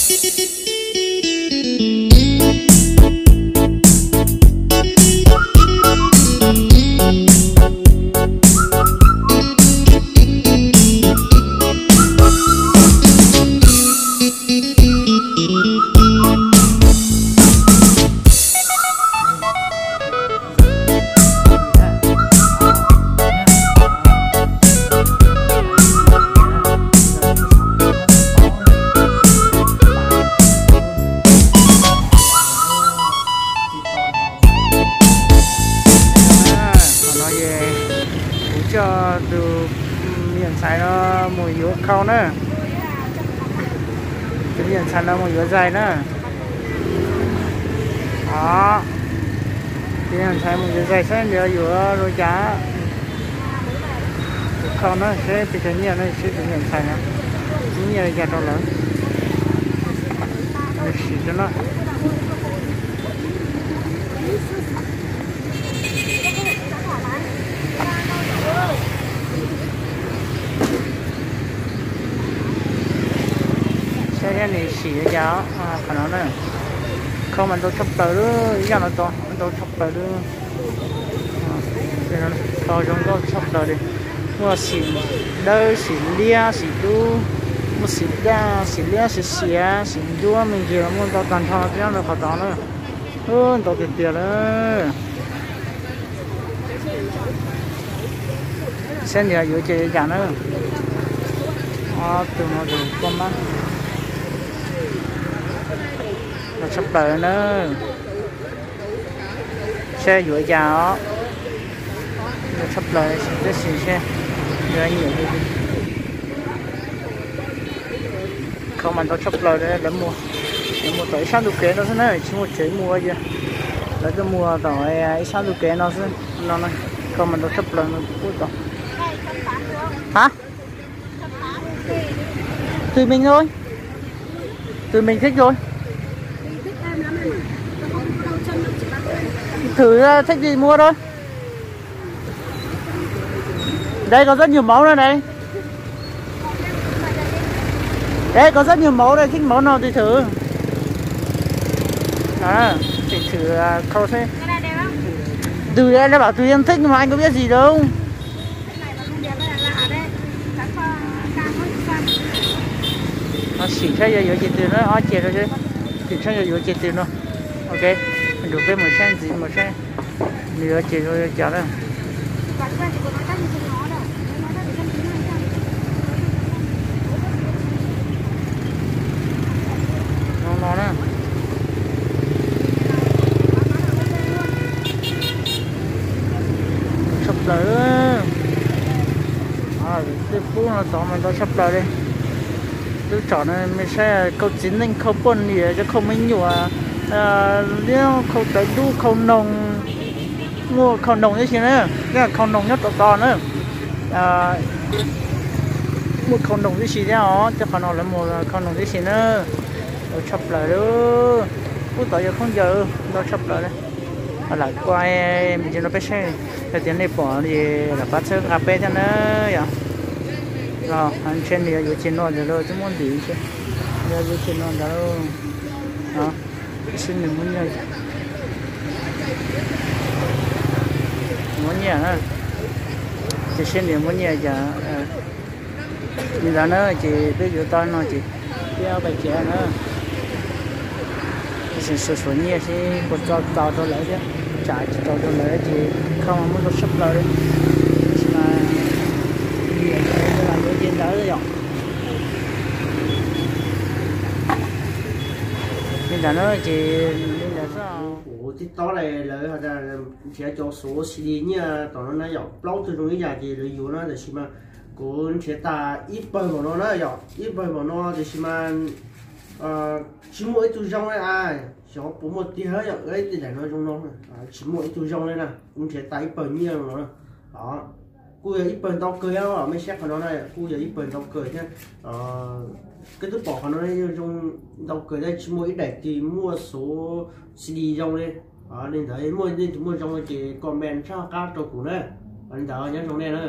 Qhov no es kuv coj tus me nyuam ntxhais no mus yuav khau na. Tus me nyuam ntxhais no mus yuav zais na. Os, tus me nyuam ntxhais mus yuav zais saib nws yuav zoo cas. Tus khau na, seb pes tsawg nyiaj na, seb tus me nyuam ntxhais no muaj nyiaj li cas rau lawv. Nws sim rau no. Saib thiab nws sim li cas qhov no na. Khau mas ntau tshaj plaws lub, ib yam no tau ntau tshaj plaws lub. Khau zoo nkauj tshaj plaws li. Muaj xim dawb, xim liab, xim dub, muaj xim daj, xim liab, xim xiav, xim ncuab me ntsis los muaj ntau tag nrho thiab rau qhov tod na. Ntau tiag tiag lawm. Saib nws yuav ces li cas na. Ob tug no tus poj mab. Ntau tshaj plaws na. Saib yuav cas os. Ntau tshaj plaws tab sis seb yuav nyiam li. Khau mas ntau tshaj plaws, lawv mus, lawv mus tom ib sab ntug kev no xwb na, tsis muaj tsev mus ua li. Lawv tuaj mus tom ib sab ntug kev no xwb no. Khau mas ntau tshaj plaws no kuj tau. Hả? Tùy mình thôi. Tùy mình thích thôi. Thử ờ, thích gì mua thôi. Đây có rất nhiều mẫu đây này. Đây có rất nhiều mẫu đây, thích mẫu nào thì thử. À, thì thử à, khâu xem. Từ đây nó bảo Tùy Em thích mà anh có biết gì đâu. Sim saib yuav yuav ces twg na, ob ces rau seb. Sim saib yuav yuav ces twg no. Ok, nrug peb mus saib ntxiv mus saib nws yuav ces yuav cas na. No no na. Tshaj plaws. Tej pub no tod mas ntau tshaj plaws li. Lub tsom no me saib khau txiv neej, khau poj niam, cov khau me nyuam, liab khau tawv dub, khau noog. Muaj khau noog tib si na, yog khau noog nyob rau tod na. Muaj khau noog tib si thiab os, tej qhov no lawv muag khau noog tib si na. Ntau tshaj plaws li. Pub tod yog khaub ncaws ntau tshaj plaws li. Lam kua me ntsis rau peb saib, yog tias nej pom es lam pab txhawb nqa peb thiab na yom. Ntshe nws yuav yuav ceg no ntawd lauj, twb muab ntim ntshe yuav yuav ceg no ntawd lauj. Tiam sis nws muab nyiaj, muab nyiaj na, tiam sis nws muab nyiaj cas. Li ntawd na ces peb yuav tau no ces peb pais tsev na. Tab sis suav suav nyiaj seb puas tau txaus rau lawv thiab, tsam tsis txaus rau lawv ces khau mas muaj ntau tshaj plaws li. Tab sis mas nyiam ces yuav ces ntawd yom. Li ntawd na ces li ntawd xwb. Kuv tib tob lawv nrhiav cov xuv C D nyiaj tom no na yom, plaub tug zoo ib yam ces lawv yuav na, tiam sis mas kuv nrhiav tas ib pawg npaum no na yom, ib pawg npaum no tiam sis mas tsis muaj ib tug zoo li a. Xyov puas muaj tiag yom, tej daim no zoo no tsis muaj ib tug zoo li na, kuv nrhiav tas ib pawg nyiaj no na. Kuj yog ib pawg ntau kawg thiab, mej saib qhov no na kuj yog ib pawg ntau kawg thiab. Koj twb pom qhov no zoo ntau kawg thiab, tsis muaj ib daim twg muaj xuv C D zoo li. Li ntawd muaj leej twg muaj zoo ces comment tshaj qab rau kuv na. Li ntawd nyob zoo nej na.